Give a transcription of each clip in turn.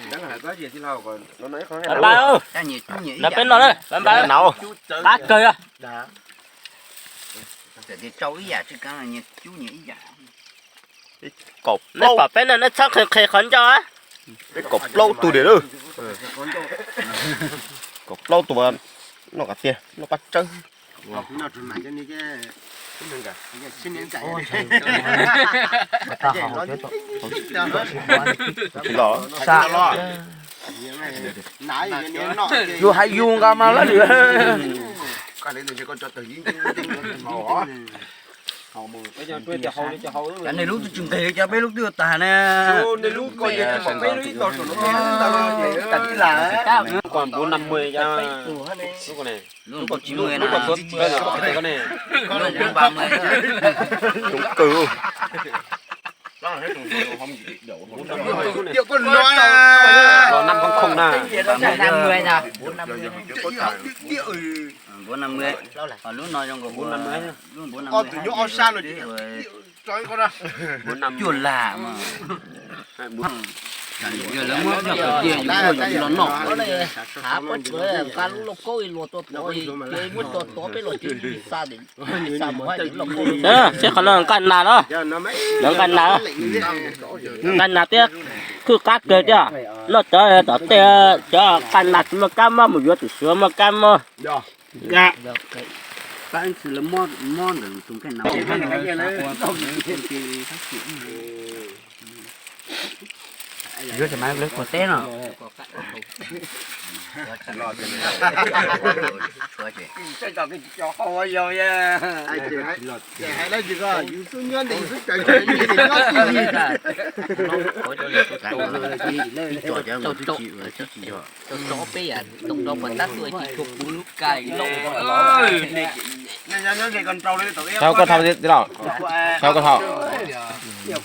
Npab, npab, npab peb no na, npab, npab, qab kawg. Neb pom peb no neb txhob qhia qhia qhov ncauj. Peb kaum plaub tug diam lawm. Kaum plaub tug noj qab tiag, noj paj tsawb. Yus hais yus nqa mas lawm. Cov nej lub twb tsis nqig li, cov peb lub twb yuav tag na. Lub npab mười na. Lub npab mười. Coob kawg. Los năm không không na. Npab mười na. Npab mười. Lub no zoo nkaus, lub npab mười. Cuaj lam mas. Yog lawv muab cov tias yus tuaj yus los noj. Saib qhov no nqaij nas los, lawv nqaij nas, nqaij nas thiab khwb qab kawg thiab. Noj cov tom tej, cov nqaij nas tsis muaj kab mob, mus yuav tus Suav muaj kab mob. Yuav cov mas lawv puas teb no. Tau tso peb yam too rau puas tab tuaj tsis tshua puv lub kais loj. Thau koj thau tij laug, thau koj thau. Nyob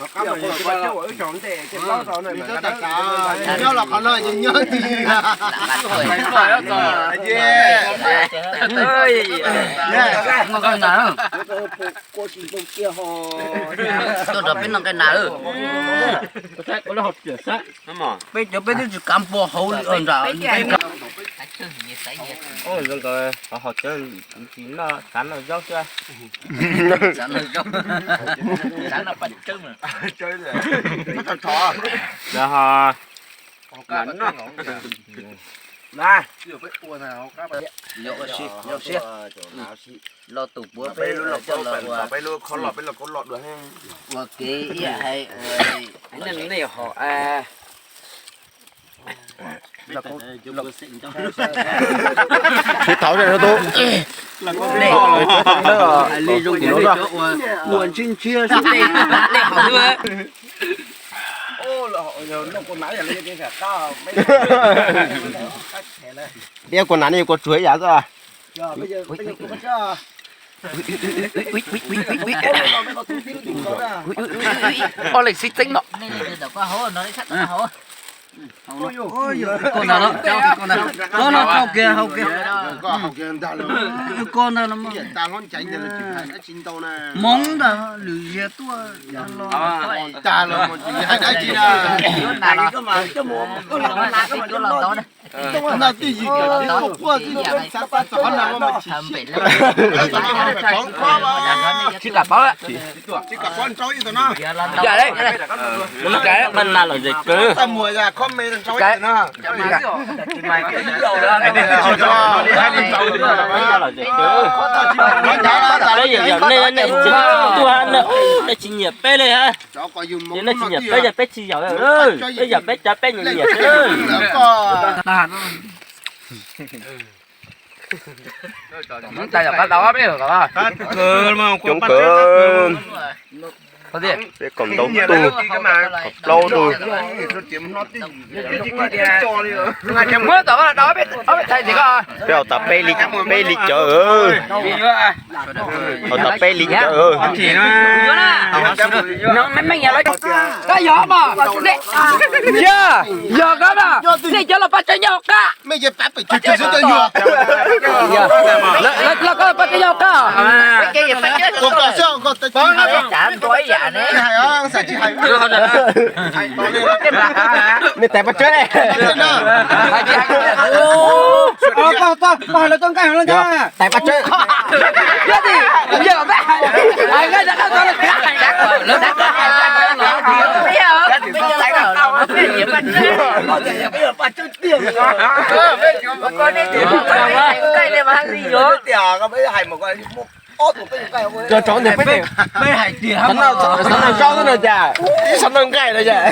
los qhov no ces nyob ti. Tuaj rau peb noj nqaij nas. Peb cov peb twb tsis kav npua hauv li nram. Zoo nkaus qhov haus cawv tsis noj xav noj zaub xwb. Lawv ho los tus puav peb coj los ua, ua kev ib yam hais nej ho. Tsis tau, tsis tau. Ua ntshiab ntshiab xwb. Peb kua nas nej kua tsuag ib yam xwb. Ob leeg sib txeeb no. Koj ntag los, koj ntag los. Hmoov ntag, lwm ziag tuaj los. Tag los, hais dab tsi na. Noj tij yim tuaj quaj tij xav xav txog qhov no mas tsis sib. Tsis kam paub. Tsis kam paub nrau ib tug no. Yam le, nqaij nas lom zem kawg. Txaj muag yog khob me nrau ib tug no. Nqaij nas lom zem kawg. Peb yam yam nej, nej tsis tuaj, nej tsis nyiam peb li hab. Ces nej tsis nyiam peb ces peb tsis yaum, peb yaum peb cov peb nyiam nyiam xwb. Coob kawg, peb kaum ntau tug, plaub tug. Peb haus tas peb li, peb li cawv. Haus tas peb li cawv. Yog, yog koj mas, nej cov los paj tsawb nyob hauv qab. Los koj los paj tsawb nyob hauv qab. Tsis hais os, xav tsis hais. Nej tais paj tsawb ne. Koj hais lawv tau nqaij heev los ntag. Tais paj tsawb. Cov tsov ntawd peb, xav noj zaub xwb no cas, ib xav noj nqaij no cas.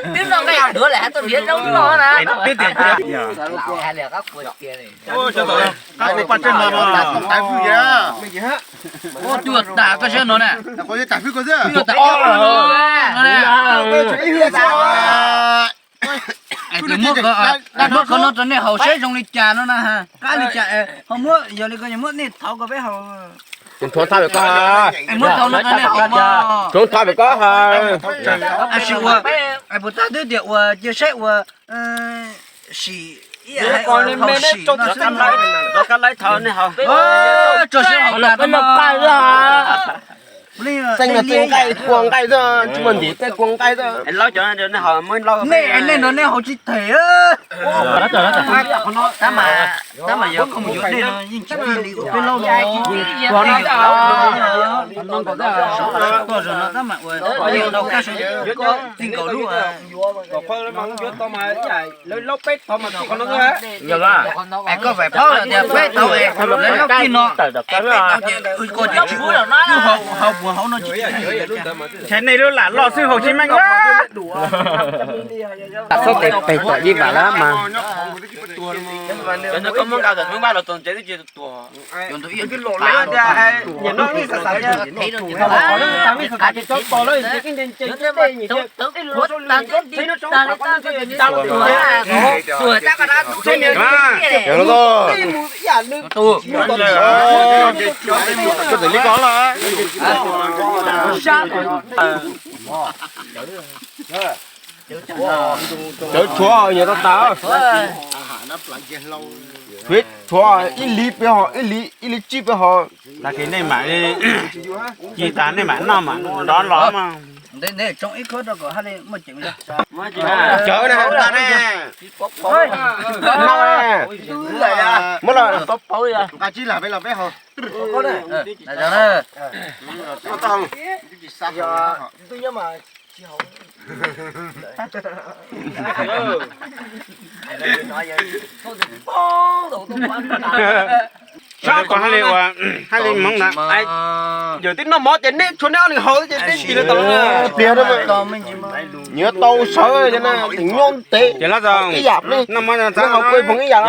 Twb noj nqaij duav lawm hab tuaj nrhiav zaub noj na. Cua tas koj saib no na. Muab qhov no rau nej haus saib zoo li cas no na. Qab li cas ho muab, yog li ko muab nej thov kom peb haus. Thuav thab pem koj, muab thov no rau nej haus. Thuav thab pem koj. Puas tag twb tias ua cia saib ua sim, haus sim no xwb. Tso siab haus tas tau. Xeeb no tej nqaij kua nqaij xwb, tsis muaj ntim tej kua nqaij xwb. Nej no nej haus tsis them. Tab mas yog koj mus yuav dej no yeej tsis ua li ua peb laub no. Koj zaum no tab mas ua dej tau kab sab txij nkaus lub. Koj vais paub tias peb tau lawv laub kij no, peb tau ces koj ces tsis ua, haus puas haus no tsis. Ntshai nej lub lam loj xwb haus tsis meej. Txhob tes pes tom ib vam lab mas. Cov tshuav nyias tau tas. Tshuav ib li peb ho, ib li, ib li tsib peb ho. Tag kis nej mam li ci tas nej mam noj mam nrov los mas. Cawv na, muab los. Nqa tsib lam peb los peb haus. Sab ko haj li ua, haj li hmoov ntag. Yog twb noj mov ces neb tshuav neb ob leeg haus ces neb tis lawv tau. Pliag, nyias tau sawv cov no, nyob ntev. Ces los ib yam, noj mov haus kuj ib phoom ib yam.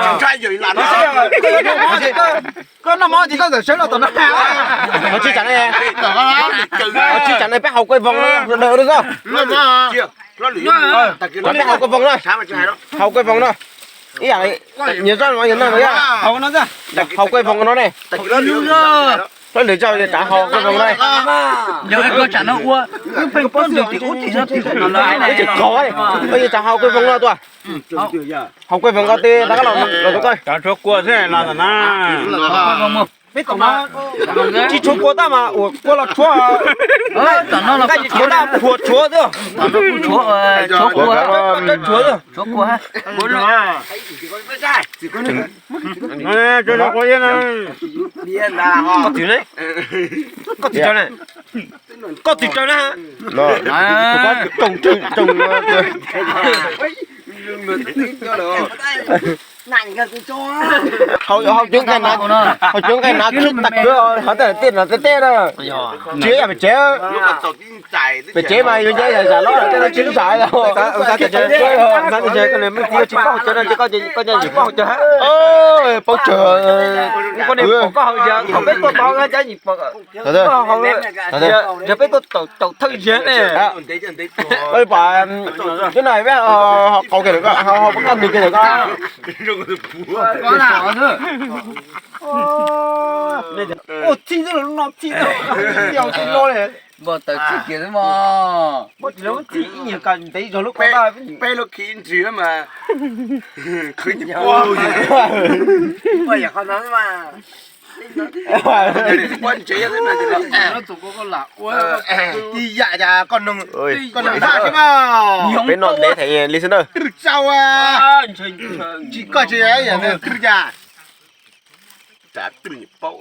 Koj noj mov ces koj txawm sawv los tom no. Ho tsib tsam ne, ho tsib tsam ne peb haus kuj ib phoom no, daws daws xwb. Peb haus kuj ib phoom no, haus kuj ib phoom no. Ib yam, nyias zaj no nyias noj no, haus kuj ib phoom no ne. Hlob lwm zaj rov haus kuj ib phoom no. Yog koj tsam no ua, wb pheej pob ntws tim ub tim no tim no, wb tseem kov, koj yeej tsam haus kuj ib phoom no tuaj. Haus kuj ib phoom ko tej rov qab los, los rau koj. Cov tshuav kua xwb los ntawm na. Peb tom no tsis tshuav kua tab mas uas kua los tshuav. Tom no los tshuav tab, phuam tshuav xwb. Tom no kuj tshuav, tshuav kua, tshuav kua, tshuav kua. Koj txiv ne, koj txiv tsaws ne, koj txiv tsaws na. Haus, haus cov nqaij na, haus cov nqaij na khib tag kawg, haus tej tej no tej tej na. Tsis yam pem tsev, pem tsev mas yuav nce yam zam lob tej no tsis zam. Mej txiv tsis paub cov no ces koj, koj nco tsis paub cov. Paub tsawg. Koj niam pom koj haus yog thaum peb tuaj tod cov yim pom. Yog peb tuaj caum thawj yag ne. Cov no peb ho qaus kiag ntawm ko, ho pab kaj ntug kiag ntawm ko. Ua txhij xwb los lub no txhij, txhij no li. Npau taws txhij kiag xwb mog. Muab tsis lub txhij ib nyuag kas ntev zog lub ko. Peb lub khi ntsis mas qhwv nyuag pua. Ua ntsev xwb no ces los, tib yam cas koj noog, koj noog npaj xwb mas. Peb noj ntev heev li xwb na. Twb tsau, tsis koj tsis yam twb cas. Tsam twb paub.